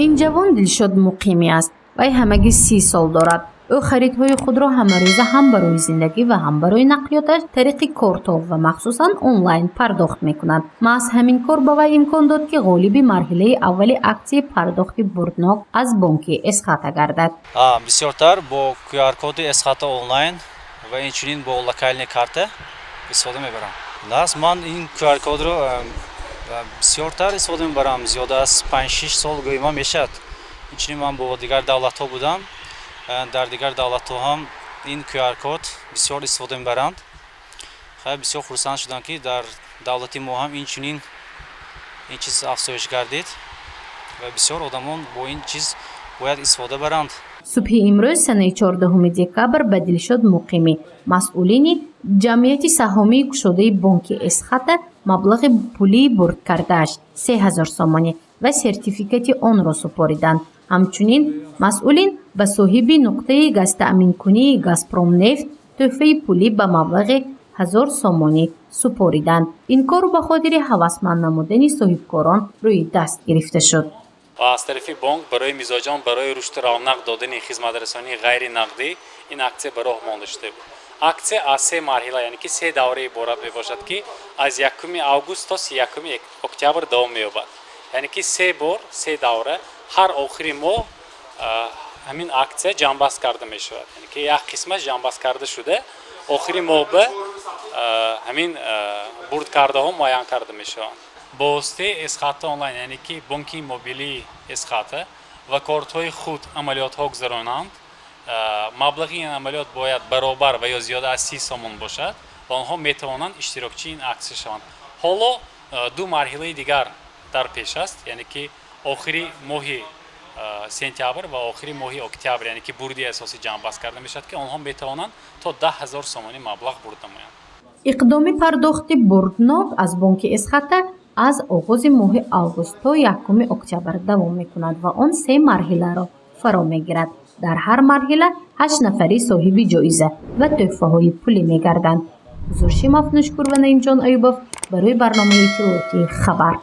Ин ҷавон Дилшод Муқимӣ аст. Вай ҳамагӣ 30 сол дорад. Ӯ харидҳои худро ҳамарӯза ҳам барои зиндагӣ ва ҳам барои нақлиёташ тариқи кортҳо ва махсусан онлайн пардохт мекунад. Маҳз ҳамин кор ба вай имкон дод, ки ғолиби марҳилаи аввали аксияи пардохти бурднок аз бонки Эсхата гардад. Бисёртар бо QR-коди Эсхата онлайн ва инчунин бо локальный карта истифода мебарам. Нас ман ин QR-кодро бисёртар истифода мебарам, зиёда аз 5-6 сол гӯима мешавад. Инчунин ман бо дигар давлатҳо будам, дар дигар давлатҳо ҳам ин QR-код бисёр истифода мебаранд. Хеле бисёр хурсанд шудам, ки дар давлати мо ҳам инчунин ин чиз афзоиш гардид ва бисёр одамон бо ин чиз бояд истифода баранд. Субҳи имрӯз, санаи 14 декабр, ба Дилшод Муқимӣ масъулини ҷамъияти саҳомии кушодаи бонки Эсхата маблағи пулии бурдкардааш 3000 сомонӣ ва сертификати онро супориданд. Ҳамчунин масъулин ба соҳиби нуқтаи газтаъминкунии Газпромнефт тӯҳфаи пулӣ ба маблағи 1000 сомонӣ супориданд. Ин кор ба хотири ҳавасманд намудани соҳибкорон рӯи даст гирифта шуд. Ва аз тарафи бонк барои мизоҷон, барои рушду равнақ додани хизматрасонии ғайринақдӣ ин аксия ба роҳ монда шуда буд. Аксия аз се марҳила, яъне ки се давра иборат мебошад, ки аз 1 август то 31 октябр давом меёбад, яъне ки се бор, се давра. Ҳар охири моҳ ҳамин аксия ҷамъбаст карда мешавад, яъне ки як қисмаш ҷамъбаст карда шуда, охири моҳ ба ҳамин бурдкардаҳо муайян карда мешаванд. Бо воситаи Эсхата онлайн, яъне ки бонки мобилии Эсхата ва кортҳои худ амалиётҳо гузаронанд. Маблағи ин амалиёт бояд баробар ва ё зиёда аз 30 сомон бошад ва онҳо метавонанд иштирокчии ин аксия шаванд. Ҳоло ду марҳилаи дигар дар пеш аст, яъне ки охири моҳи сентябр ва охири моҳи октябр, яъне ки бурди асосӣ ҷамъбаст карда мешавад, ки онҳо метавонанд то 10 000 сомонӣ маблағ бурд намоянд. Иқдоми пардохти бурднок аз бонки Эсхата аз оғози моҳи август то 1 октябр давом мекунад ва он се марҳиларо фаро мегирад. Дар ҳар марҳила ҳашт нафарӣ соҳиби ҷоиза ва тӯҳфаҳои пулӣ мегарданд. Ҳузуршимов Нушкур ва Наимҷон Аюбов барои барномаи иттилоотии «Хабар».